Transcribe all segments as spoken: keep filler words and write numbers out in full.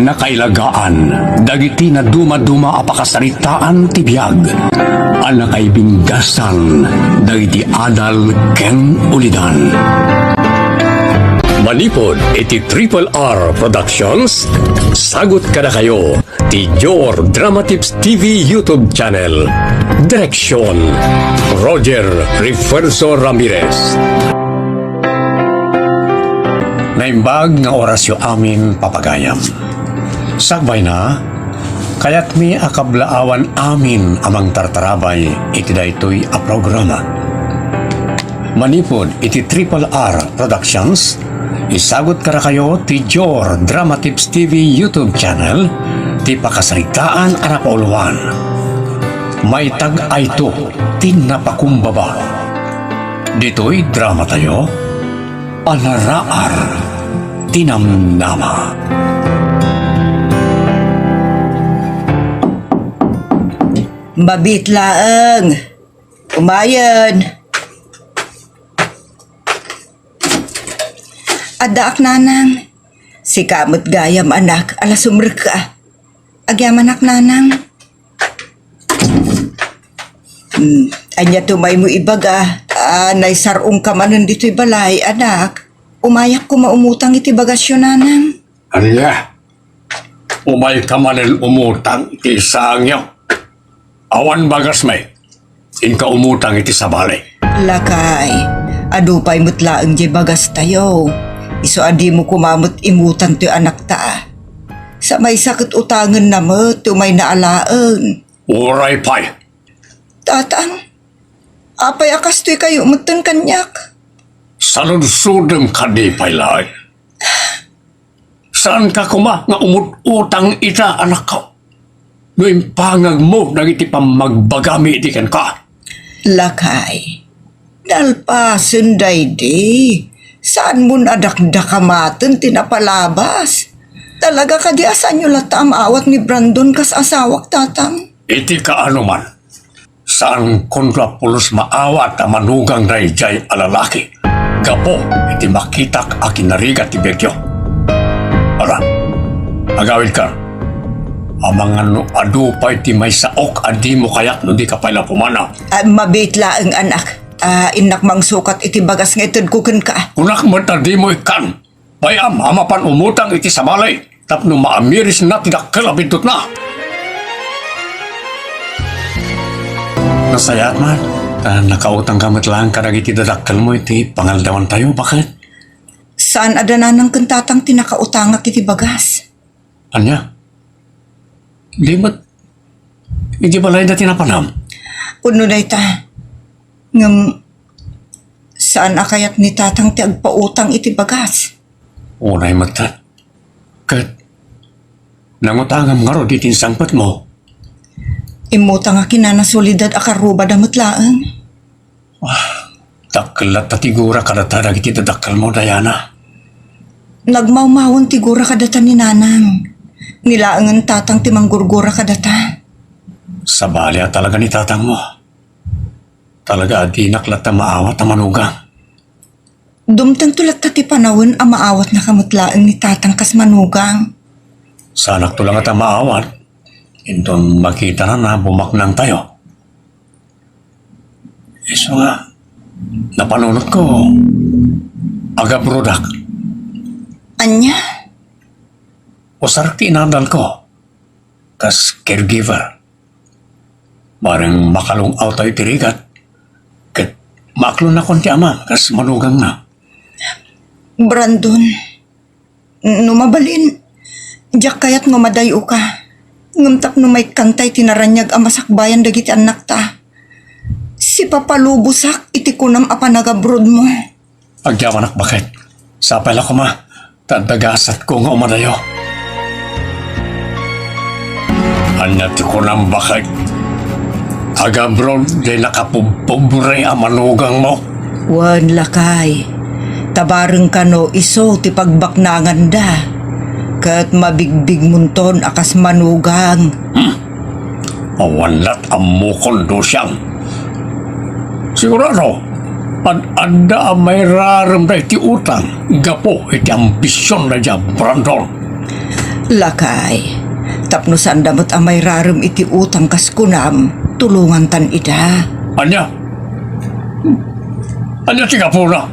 Nakailagaan dagiti nadumaduma a pakasaritaan ti biag a nakaibinggasan dagiti adal ken ulidan. Manipud iti Triple R Productions, sagut kadakayo ti Jor Dramatips T V YouTube channel. Direksyon, Roger Refuerzo Ramirez. Naimbag nga orasyo amin, papagayam. Sakbayna, kayatmi a kablaawan amin a mangtartarabay iti daytoy a programa. Manipud iti Triple R Productions, isagut kadakayo ti Jor Dramatips T V YouTube channel ti pakasaritaan a napauloan. Maitag-ayto ti napakumbaba. Ditoy dramatayo, Panaraar ti Namnama. Mabiit laeng. Umayen. Addaak, nanang. Sika met gayam, anak, ala sumrekka. Agyamanak, nanang. Hmm, ania ti umaymo ibaga? Ah, naisar-ongka manen ditoy balay, anak. Umayak koma umutang iti bagasyo, nanang. Ania? Umayka manen umutang iti sangyo? Awan bagasmi. Inka umutang iti sabali. Lakay, adu pay met laeng diay bagastayo. Isu a dimo koma met imutang toy anakta. Sa maysa ket utangenna met ti umayna alaen. Uray pay. Tatang, apay a kastoy kayo metten kaniak? Saludsodem kadi pay laeng. Saanka koma nga umut-utang ita, anakko? No impangagmo dagiti pammagbagami idi kenka. Lakay, nalpasen daydi. Saanmon a dakdakamaten ti napalabas? Talaga kadi a saanyo latta a maawat ni Brandon kas asawak, tatang? Iti kaanoman, saankonto a pulos maawat a manugang daydiay a lalaki gapu iti makitak a kinarigat ti biagyo. Ala, agawidka. Amangan no adu pay ti maysaok a dimo kayat no dika pay la pumanaw. Ah, mabiit laeng, anak. Ah, innak mangsukat iti bagas nga itedko kenka. Kunak met a dimo ikkan. Bay-am a mapan umutang iti sabali tapno maamirisna ti dakkel a bindutna. Nasayaat man, ta nakautangka met laeng kadagiti dadakkelmo iti pangaldawantayo, baket? Saan a da nanang ken tatang ti nakautangak iti bagas. Ania? Di met iti balayda ti napanam? Wenno dayta, ngem saan a kayat ni tatang ti agpautang iti bagas. Unay met, ket nangutangam ngarud iti insangpetmo. Immutangak ken Nana Soledad a karrubada met laeng. Ah, dakkel latta ti gura kadata dagiti dadakkelmo, Diana. Nagmawmawen ti gura kadata ni Nanang. Ni laengen tatang ti manggurgura kadata. Sabali a talaga ni tatangmo. Talaga a dinak latta maawat a manugang. Dumtengto latta ti panawen a maawatnaka met laeng ni tatang kas manugang. Saanakto la ngata maawat, inton makitana a bumaknangtayo. Isu nga, napanunotko, agabrodak. Ania? Usarek ti inadalko kas caregiver. Bareng makalung-awtayo iti rigat, ket maaklonnakon ti amam kas manugangna. Brandon, no mabalin, diak kayat nga madayoka. Ngem tapno maikkanta iti naraniag a masakbayan dagiti annakta, sipapalubosak iti kunam a panagabrodmo. Agyamanak, baket. Sapay la koma, ta adda gasatko nga umadayo. Ania ti kunam, baket? Agabroad diay nakapubpobre a manugangmo? Wen, lakay. Ta bareng kano isu ti pagbaknanganda, ket mabigbigmonton a kas manugang. Hmm. Awan lat ammokon, Dosiang. Sigurado, ad-adda a mairaremda iti utang gapu iti ambisionda diay Brandon. Lakay, tapno saanda met a mairarem iti utang kas kunam, tulongantan ida. Ania? Ania ti gapuna?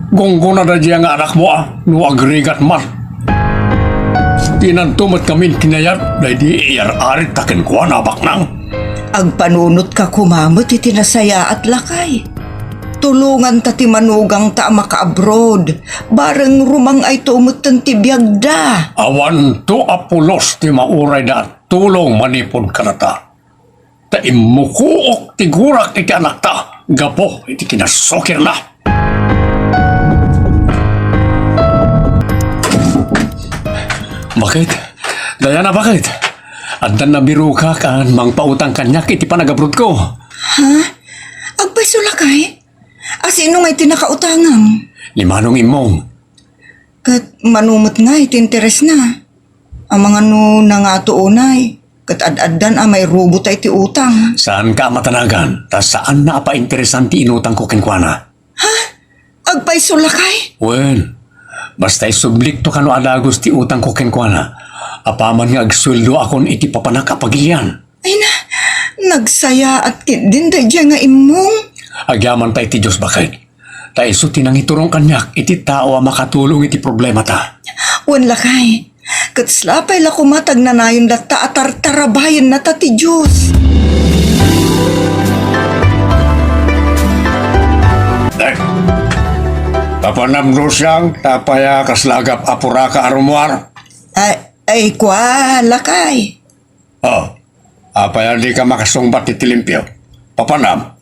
Gunggona daydiay nga anakmo a no agrigat man. Inanto met ngamin kinayat daydi iyar-arit ta kenkuana a baknang. Agpanunotka koma met iti nasayaat, lakay. Tulonganta ti manugangta a maka-abroad. Bareng rumang-ayto metten ti biagda. Awanto a pulos ti maurayda a tulong manipud kadata. Ta immukook ti gurak iti anakta gapu iti kinasukirna. Baket? Diana, baket? Addan nabirokak a mangpautang kaniak iti panagabrodko. Ha? Agpayso, lakay? A sino ngay ti nakautangam? Ni Manong Immong. Ket mano met ngay ti interesna? Amangan no nangato unay, ket ad-addan a mairubota iti utang. Saanka a matanagan, ta saanna a painteresan ti inutangko kenkuana. Ha? Agpayso, lakay? Wen, basta isublikto kano a dagus ti utangko kenkuana, apaman nga agsueldoakon iti papanak a pagilian. Ay na, nagsayaat ketdin daydiay nga immong. Agyamanta iti Dios, baket. Ta isu ti nangiturong kaniak iti tao a makatulong iti problemata. Wen, lakay. Ket sla pay la koma ta agnanayon latta a tartarabayennata ti Dios. Eh, papanam, Lucian, ta apay a kasla agap-apuraka a rummuar? Ay, ay, kua, lakay. Oh, apay a dika makasungbat iti limpio? Papanam?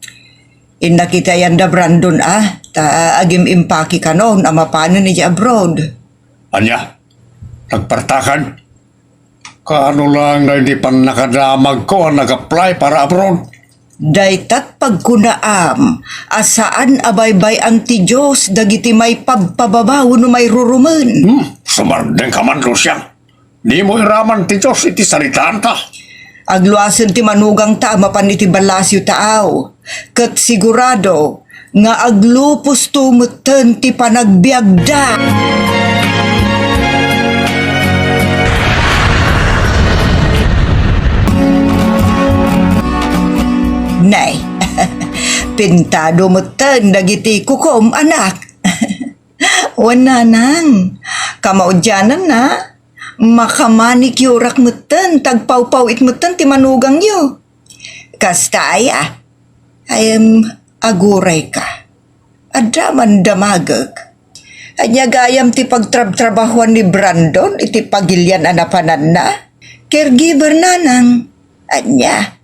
Innak iti ayan da Brandon a, ta agim-impake kanon a mapanen iti abroad. Ania? Nagpartakan? Kaano lang daydi pannakadamagko a nag-apply para abroad? Daytat pagkunaam a saan a baybay-an ti Dios dagiti maipabpababa wenno mairurumen. Hmm, sumardengka man, Lucian. Dimo iraman ti Dios iti saritaanta. Agluasen ti manugangta a mapan iti ballasiw taaw, ket sigurado nga agluposto metten ti panagbiagda. Nay, pintado metten dagiti kukom, anak. Wen, nanang, kamaudiananna, makamanicure-ak metten, ta agpawpaw-it metten ti manugangyo. Kasta aya? Ay, em, agurayka. Adda man damagek. Ania gayam ti pagtrabtrabahuan ni Brandon iti pagilian a napananna? Caregiver, nanang. Ania?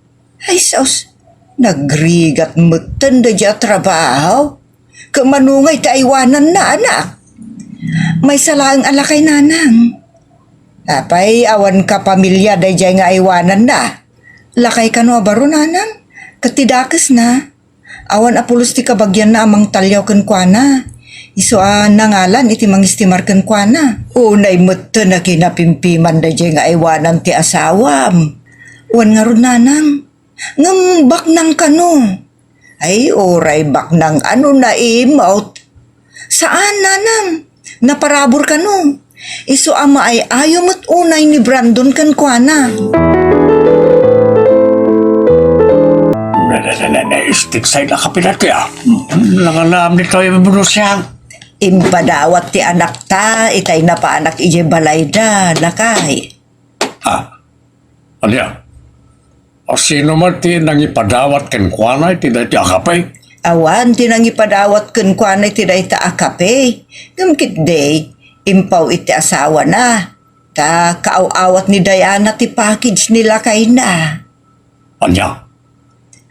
Ay sus, nagrigat metten daydiay a trabaho. Ket mano ngay ti aywananna, anak? Maysa laeng a lakay, nanang. Apay, awan kapamilya daydiay nga aywananna? Lakay kano a baro, nanang? Ket ti dakesna, awan a pulos ti kabagianna a mangtaliaw kenkuana. Isu a nangalan iti mangistimar kenkuana. Unay metten a kinapimpiman daydiay nga aywanan ti asawam. Wen ngarud, nanang. Ngem baknang kano? Ay, uray baknang a no naimot. Saan, nanang. Naparabur kano. Isu a maay-ayo met unay ni Brandon kenkuana. Naistik say nakapilat kaya. Nanganam ni Toy Brusyang. Impadawat ti anakta, itay napanak idiay balayda, lakay. Ah, ania? A, sino met ti nangipadawat kenkuana iti daytoy a kape? Awan ti nangipadawat kenkuana iti dayta a kape. Ngem ketdi, impaw iti asawana. Ta kaaw-awat ni Diana ti package ni lakayna. Ania?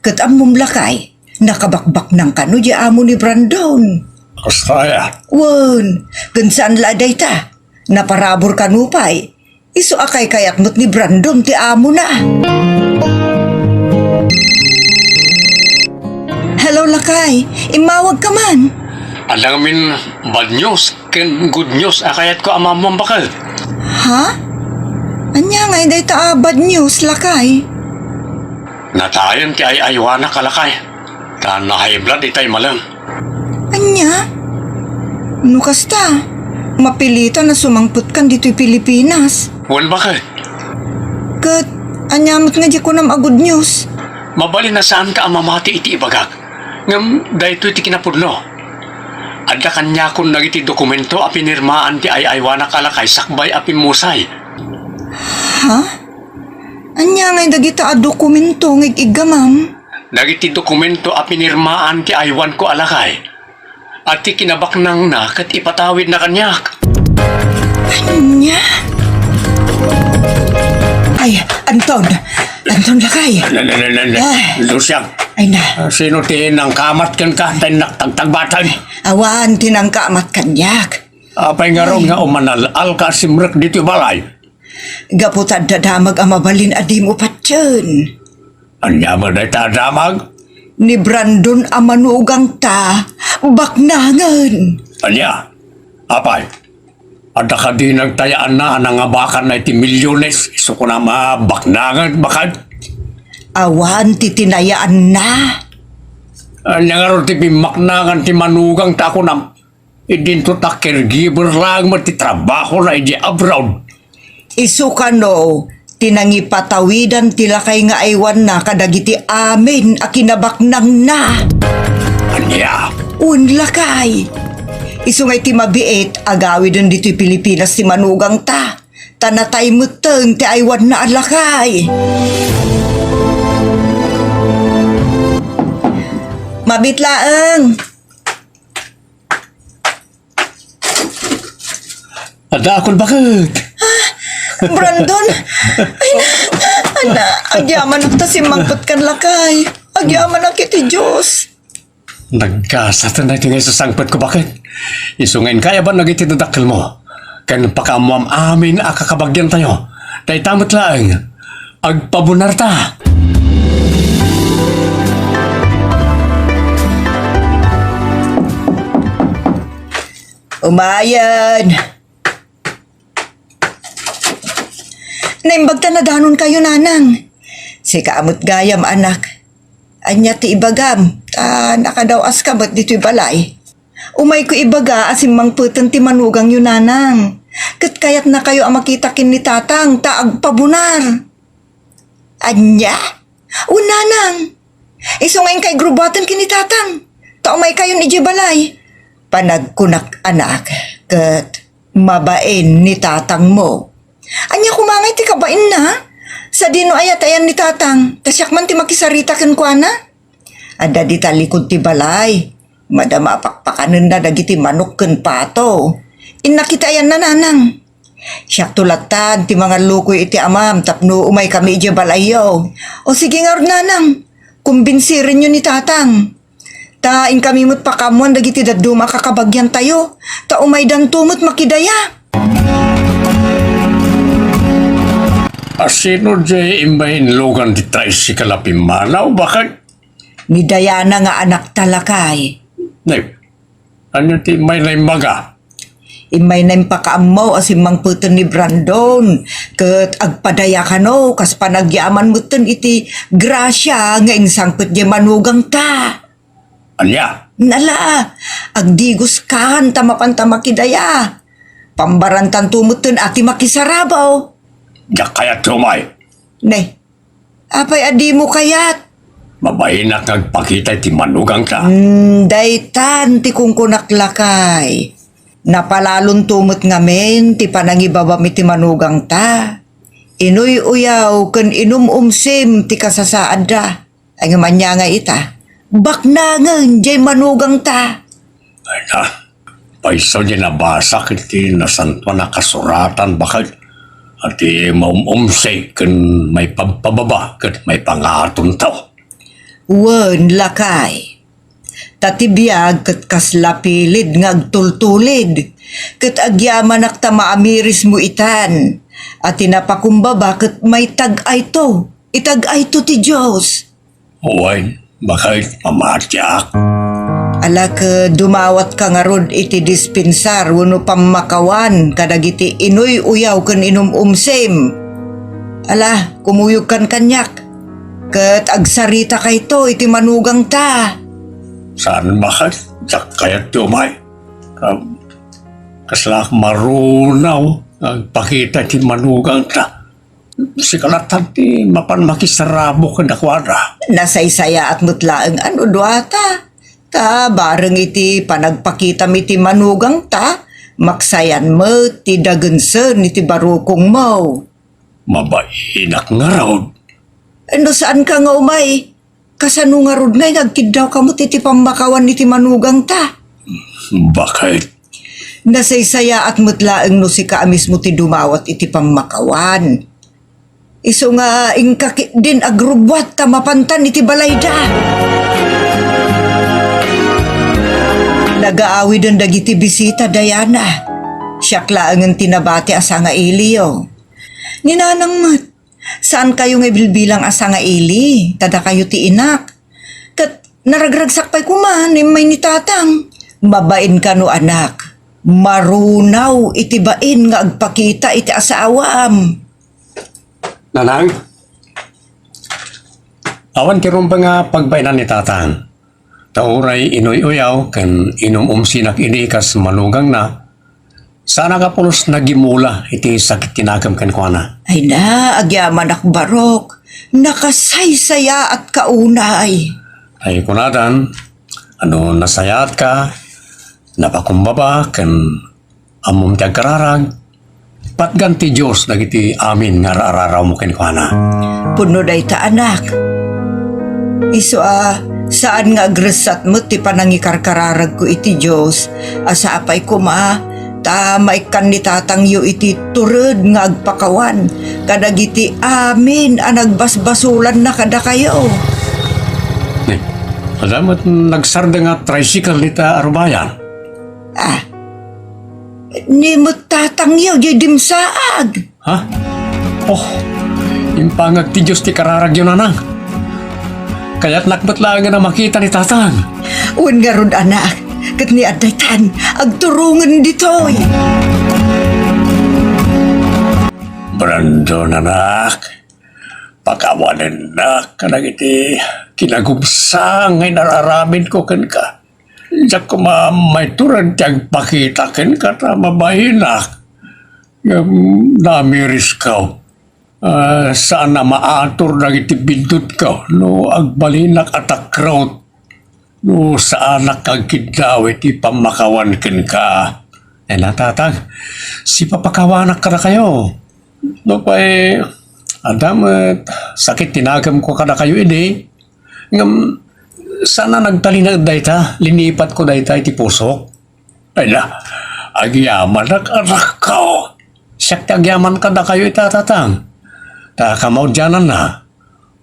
Ket ammom, lakay, nakabakbaknang kano di amo ni Brandon. Kasta aya? Wen, ken saan la dayta. Naparabur kano pay. Isu a kaykayat met ni Brandon ti amona. Hello, lakay. Immawag ka man. Adda ngamin bad news ken good news a kayatko a maammoan, baket. Ha? Ania ngay dayta a bad news, lakay? Natayen ti ay-aywanak a lakay. Ta na-high blood itay malem. Ania? No kasta, mapilitan a sumangpetkan ditoy Pilipinas. Wen, baket? Ket ania met nga di kunam a good news? Mabalin a saanka a mamati iti ibagak. Ngem daytoy ti kinapudno. Adda kaniakon dagiti dokumento a pinirmaan ti ay-aywanak a lakay sakbay a pimmusay. Ha? Ania ngay dagita a dokumento nga ig-iggamam? Dagiti dokumento a pinirmaan ti aywanko a lakay, a ti kinabaknangna ket ipatawidna kaniak. Ania? Ay, Anton! Anton, lakay! Na, na, na, na, na. Ah. Lucia. Ay na. Ah, sino ti nangkamat kenka, tay nak-, tagtagbatan? Awan ti nangkamat kaniak. Apay ngarud nga umanal-alka a simrek ditoy balay? Gapu ta adda damag a mabalin a dimo patien. Ania met dayta a damag? Ni Brandon a manugangta, baknangen. Ania? Apay? Adda kadi nagtayaanna a nangabakanna iti milyones, isu kunam a baknangen, baket? Awan ti tinayaanna. Ania ngarud ti bimmaknangan ti manugangta a kunam? Idinto ta caregiver laeng met ti trabahona idiay abroad. Isu kano ti nangipatawidan ti lakay nga aywanna kadagiti amin a kinabaknangna. Ania? Wen, lakay. Isu ngay ti mabiit, agawiden ditoy Pilipinas ti manugangta. Ta natay metten ti aywanna a lakay. Mabiit laeng. Adda a kulbaket. Ah, Brandon! Ay na! Ana, agyamanak ta simmangpetkan, lakay. Agyamanak iti Dios. Nagkasat na iti nga isasangpetko, baket? Isu nga inkayaban dagiti dadakkelmo ken pakaammoam amin a kakabagiantayo. Dayta met laeng, agpabunarta. Umayen. Naimbag ta nadanonkayo, nanang. Sika met gayam, anak. Ania ti ibagam? Ta nakadaw-aska met ditoy balay. Umayko ibaga a simmangpeten ti manugangyo, nanang. Ket kayatnakayo a makita ken ni tatang ta agpabunar. Ania? O, nanang, isu nga inka igrubaten ken ni tatang, ta umaykayon idiay balay. Panagkunak, anak, ket mabain ni tatangmo. Ania koma ngay ti kabainna? Sadino aya ti ayan ni tatang, ta siak man ti makisarita kenkuana? Adda dita likud ti balay. Madama a pakpakanenna dagiti manok ken pato. Innak iti ayanna, nanang. Siakto lattan ti mangallukoy iti amam tapno umaykami idiay balayyo. O sige ngarud, nanang, kumbinsirenyo ni tatang. Ta inkami met pakaammoan dagiti dadduma a kakabagiantayo. Ta umaydanto met makidaya. A sino diay immay inlugan ti tricycle a pimmanaw, baket? Ni Diana nga anakta, lakay. Nay, ania ti immay na imbaga? Immay na impakaammo a simmangpeten ni Brandon, ket agpadaya kano, kas panagyaman metten iti grasia nga insangpet diay manugangta. Ania? Nala, agdigos kan ta mapanta makidaya. Pambarantanto metten a ti makisarabaw. Diak kayat ti umay. Ne, apay a dimo kayat? Mabainak nga agpakita iti manugangta. Hmm, daytan ti kunkunak, lakay. Napalalonto met ngamin ti panangibabam iti manugangta. Inuy-uyaw ken inum-umsim ti kasasaadda. Ay, ngem ania nga ita? Baknangen diay manugangta. Ay na, payso diay nabasak iti Nasantoan a Kasuratan, baket, a ti maum-umsi ken maipabpababa ket maipangatonto. Wen, lakay. Ta ti biag ket kasla pilid nga agtultulid, ket agyamanak ta maamirismo itan, a ti napakumbaba ket maitag-ayto, itag-ayto ti Dios. Wen, baket, mamatiak. Ala, ket dumawatka ngarud iti dispensar wenno pammakawan kadagiti inuy-uyaw ken inum-umsim. Ala, kumuyogkan kaniak, ket agsaritakayto iti manugangta. Saan, baket? Diak kayat ti umay. Kam-, Kasla marunaw nga agpakita ti manugangta. Sika latta ti mapan makisarabo kenkuana. Nasaysayaat met laeng a no duata. Ta bareng iti panagpakitam iti manugangta, maksayan met ti dagensen iti barukongmo. Mabainak ngarud. No saanka nga umay, kasano ngarud ngay nga agkiddawka met iti pammakawan iti manugangta? Bakit? Nasaysayaat met laeng no sika a mismo ti dumawat iti pammakawan. Isu nga inka ketdin agrubbuat ta mapantan iti balayda. Nagaawiden dagiti bisita, Diana. Siak laengen ti nabati a sangailiyo. Ni nanang met, saankayo nga ibilbilang a sangaili, ta dakayo ti inak. Ket naragragsak pay koma no immay ni tatang. Mabain kano, anak. Marunaw iti bain nga agpakita iti asawaam. Nanang, awan ti rumbeng a pagbainan ni tatang. Ta uray inuy-uyaw ken inum-umsinak idi kas manugangna, saanak a pulos nagimula iti sakit ti nakem kenkuana. Ay na, agyamanak, Barok. Nakasaysayaatka unay. Ay, kunadan, no nasayaatka, napakumbaba, ken ammom ti agkararag, patgan ti Dios dagiti amin nga ar-ararawmo kenkuana. Pudno dayta, anak. Isu a, saan nga agressat met ti panangikarkararagko iti Dios, a sapay koma, ta maikkan ni tatangyo iti tured nga agpakawan kadagiti amin a nagbasbasolanna kadakayo. Eh, adda met nagsardeng a tricycle dita a rubayan. Ah, ni met tatangyo, diay dimsaag. Ha? Oh, impangag ti Dios ti kararagyo, nanang. Kayatnak met laengen a makita ni tatang. Wen ngarud, anak, ket ni adda itan, agturongen ditoy. Brandon, anak, pakawanennak kadagiti kinagubsang nga inararamidko kenka. Diak koma maitured ti agpakita kenka ta mabainak. Ngem namirisko. Ah, saan a maatur dagiti bindutko no agbalinak a takrot, no saanak agkiddaw iti pammakawan kenka. Ay na, tatang, sipapakawanak kadakayo. Nupay adda met sakit ti nakemko kadakayo idi, ngem saan a nagtalinaed dayta, linipatko dayta iti pusok. Ay na, agyamanak, anakko. Siak ti agyaman kadakayo ita, tatang. Ta kamaudiananna,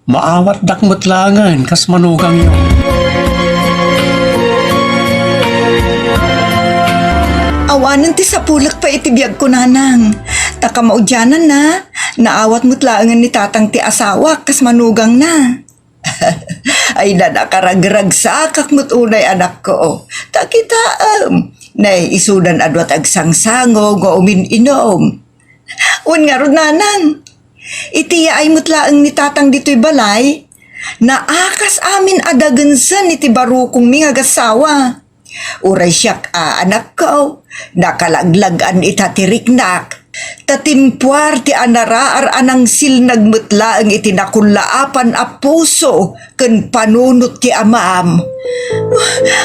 maawatdak met laengen kas manugangyo. Awanen ti sapulek pay iti biagko, nanang. Ta kamaudiananna, naawat met laengen ni tatang ti asawak kas manugangna. Ay, na, nakaragragsakak met unay, anakko. Ta kitaem, nay, isudan a dua ti agsangsango nga umin-inum. Wen ngarud, nanang, iti yaay met laeng ni tatang ditoy balay, naakas amin a dagensen iti barukongmi nga agassawa. Uray siak a, anakko, nakalaglag-an ita ti riknak. Ta timpuar ti anaraar a nangsilnag met laeng iti nakullaapan a puso ken panunot ti amam.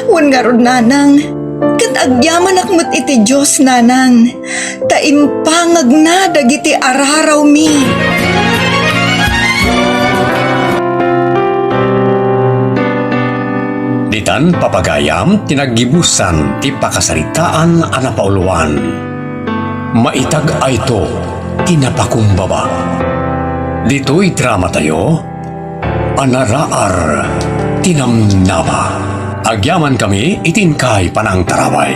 Wen ngarud, nanang, ket agyamanak met iti Dios, nanang, ta impangagna dagiti ararawmi. Ditan, papagayam, ti naggibusan ti pakasaritaan a napauluan. Maitag ayto ti napakumbaba. Ditoy dramatayo, Anaraar ti Namnama. Agyamankami iti inkay panangtaraway.